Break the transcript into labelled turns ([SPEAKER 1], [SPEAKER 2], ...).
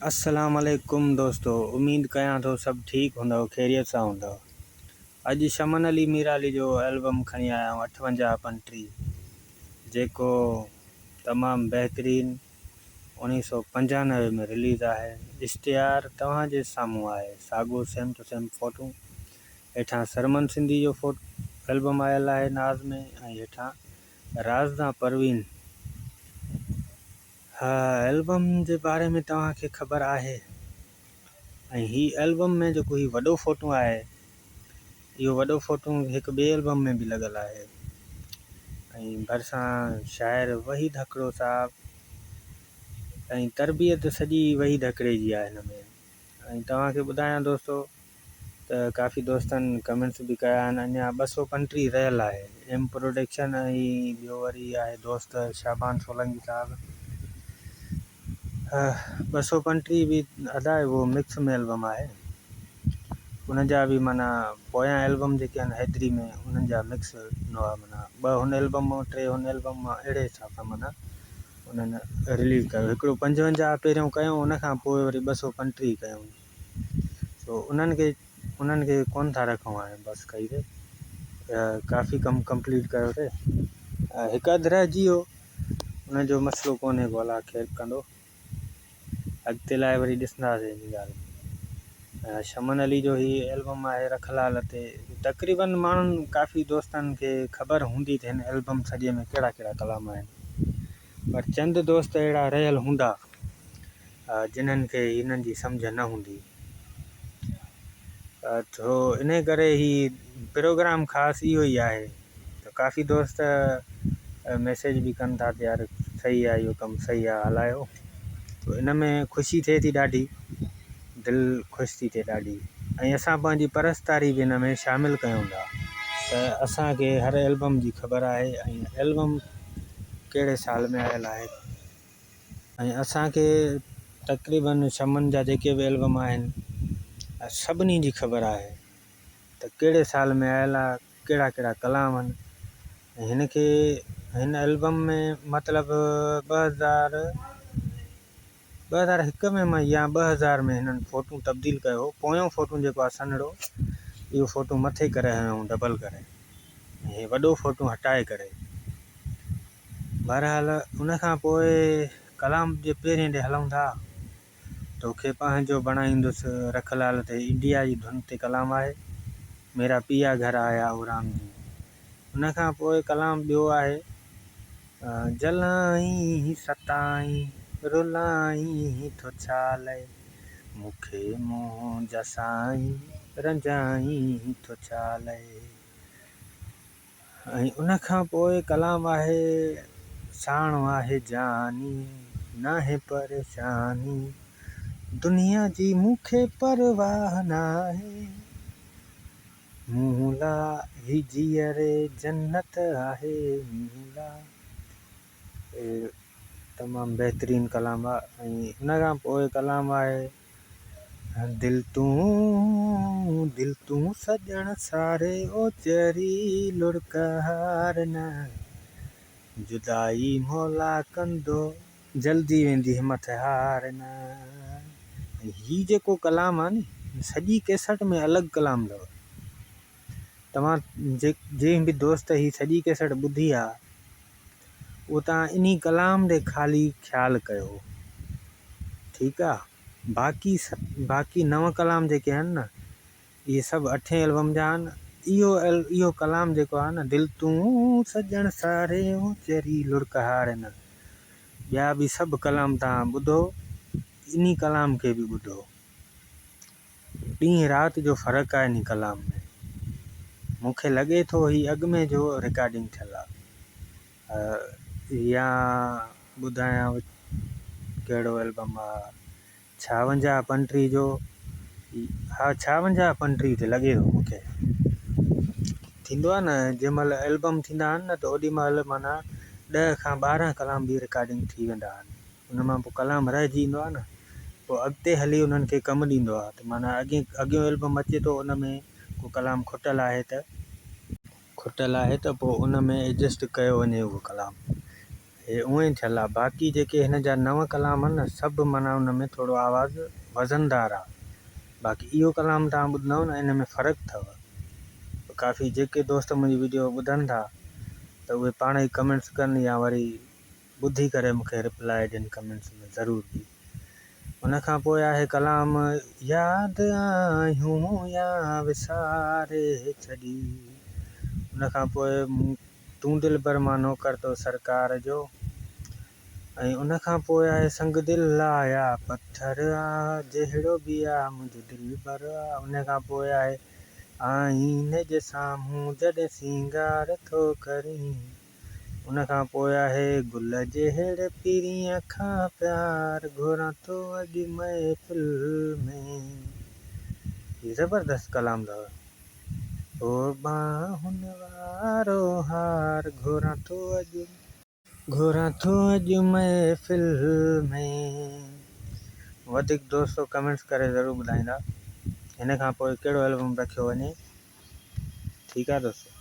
[SPEAKER 1] السلام عليڪم دوستو اميد ڪيان ٿو سڀ ٺيڪ هوندؤ خيريت سان هوندؤ اڄ شمن علي ميرالي جو البم کڻي آيا آهيون اٺونجاهه پنٽيهه جيڪو تمام بهترين اوڻيهه سو پنجانوي ۾ رليز آهي اشتهار توهان جي سامهون آهي ساڳو سيم ٽو سيم فوٽو هيٺان سرمن سنڌي جو فوٽو البم آيل آهي ناز ۾ ۽ هيٺان رازدان پروين ها البم جي باري ۾ توهان کي خبر آهي ۽ هي البم ۾ جيڪو هي وڏو فوٽو آهي اهو وڏو فوٽو هڪ ٻئي البم ۾ به لڳل آهي ۽ ڀرسان شاعر وحيد هڪڙو صاحب ۽ تربيت سڄي وحيد هڪڙي جي آهي هن ۾ ۽ توهان کي ٻڌايان دوستو ته ڪافي دوستن ڪمينٽس به ڪيا آهن اڃا 235 رهيل آهي ايم پروڊڪشن ۽ ٻيو وري آهي دوست شعبان سولنگي صاحب 235 به ادا اهو مڪس ۾ البم آهي ان جا به معنيٰ پويان البم جيڪي آهن حيدري ۾ انهن جا مڪس نوحا معنيٰ ٻه هن البم مان ٽي هن البم مان اهڙي حساب سان معنيٰ انهن رليز ڪيو هڪڙو 55 پهريون ڪيو ان کان پوء وري 235 ڪيائون سو انهن کي انهن کي ڪونه ٿا رکون هاڻي بس ڪئي تي ڪافي ڪم ڪمپليٽ ڪيو تي هڪ اڌ رهجي ويو ان جو مسئلو ڪونهي ڪو الله خير ڪندو اڳتي لاء وري ڏسنداسين ان ڳالهه کي. شمن علي جو هي البم آهي رک لال تي تقريبن ماڻهن ڪافي دوستن کي خبر هوندي ته هن البم سڄي ۾ ڪهڙا ڪهڙا ڪلام آهن پر چند دوست اهڙا رهيل هوندا جنھن کي هنن جي سمجهه نه هوندي ٿو انهي ڪري هي پروگرام خاص اهو ئي آهي ته ڪافي دوست ميسيج به ڪن ٿا ته يار صحيح آهي اهو ڪم صحيح آهي هلايو ته ان ۾ خوشي ٿئي ٿي ڏاڍي دل خوش ٿي ٿئي ڏاڍي ۽ اسان پنهنجي پرستاري به ان ۾ شامل ڪيون ٿا ته اسانکي هر البم جي خبر آهي ۽ البم ڪهڙي سال ۾ آيل آهي ۽ اسان کي تقريبن شمن جا جيڪي به البم آهن سڀني جي خبر آهي ته ڪهڙي سال ۾ آيل آ ڪهڙا ڪهڙا ڪلام آهن ۽ هن کي هن البم ۾ مطلب 2000، 2001 ۾ يا 2000 ۾ هنن فوٽو تبديل ڪيو هو پويون فوٽو جيڪو آهي سنهڙو اهو فوٽو مٿي ڪري هنيو ڊبل ڪري ۽ هي وڏو فوٽو هٽائي ڪري بهرحال ان کان پوء ڪلام جي پهرين ڏي هلون ٿا. توکي پنهنجو بڻائيندس رک لال تي انڊيا جي ڌن تي ڪلام آهي. ميرا پيا گهر آيا او رام جي. ان کان پوء ڪلام ٻيو آهي. جلائين ستائين رلائين ٿو ڇا لئي مون کي منهنجا سائين رنجائين ٿو ڇا لئي. ۽ ان کان پوء ڪلام آهي، ساڻو آهي جاني، ناهي پريشاني، دنيا جي مون کي پرواهه ناهي، مون لا هي جيئري جنت آهي، مون لا. تمام بهترين ڪلام آهي ۽ ان کان پوء ڪلام آهي. دل تون دل تون سڄڻ ساري اوچري لڙڪ هار نه جدائي مولا ڪندو جلدي ويندي همٿ هار نه هي جيڪو ڪلام آ ني سڄي ڪيسٽ ۾ الڳ ڪلام اٿو توهان جنهن به دوست هي سڄي ڪيسٽ ٻڌي آ اهو توهان انهي ڪلام ڏي خالي خيال ڪيو ٺيڪ آ باقي باقي نو ڪلام جيڪي آهن نه اهي سڀ اٺين البم جا آهن اهو اهو ڪلام جيڪو آهي نه دل تون سڄڻ ساري چري لڙڪ هار نه ٻيا به سڀ ڪلام توهان ٻڌو انهي ڪلام کي به ٻڌو ڏينهن رات جو فرق آهي انهي ڪلام ۾ مون کي لڳي ٿو هي اڳ ۾ جو رڪارڊنگ ٿيل آ يا ٻڌايانو ڪهڙو البم آ ڇاونجاهه پنٽيهه جو ها ڇاونجاهه پنٽيهه تي لڳي ٿو مون کي ٿيندو آ نه جنهن مهل البم ٿيندا آهن نه ته اوڏي مهل معنيٰ ڏهه کان ٻارهن ڪلام به رڪارڊنگ ٿي ويندا آهن ان مان پوء ڪلام رهجي ايندو آهي نه پوء اڳتي هلي انهن کي ڪم ڏيندو آهي ته معنيٰ اڳين اڳيون البم اچي ٿو ان ۾ ڪو ڪلام کٽل آهي ته کٽل آهي ته پوء ان ۾ ايڊجسٽ ڪيو وڃي اهو ڪلام. هي اونئين ٿيل آ باقي جيڪي هن جا نون ڪلام آهن نه سڀ معنيٰ ان ۾ ٿورو آواز وزندار آ باقي اهو ڪلام توهان ٻڌندؤ نه ان ۾ فرق اٿو ڪافي جيڪي دوست منهنجي ويڊيو ٻڌن ٿا ته اهي پاڻ ئي ڪمينٽس ڪن يا وري ٻڌي ڪري مون کي رپلائي ڏين ڪمينٽس ۾ ضرور به ان کان پوء آهي ڪلام ياد آهيون يا وساري ڇڏي ان کان پوء تون دلبر مان نوڪر تو سرڪار جو ۽ ان کان پوء آهي سنگ دل آ يا پٿر آ جهڙو به آ منهنجو دلبر آ ان کان پوء آهي آئيني جي سامهون جڏهن سينگار ٿو ڪرين ان کان پوء آهي گل جهڙي پرينء کان پيار گهران ٿو اڄ محفل ۾. هي زبردست ڪلام اٿو. او ٻانهن وارو هار گهران ٿو اڄ گهران ٿو اڄ محفل ۾. وڌيڪ دوستو ڪمينٽس ڪري ضرور ٻڌائيندا هن کان پوء ڪهڙو البم رکيو وڃي ٺيڪ آ دوستو.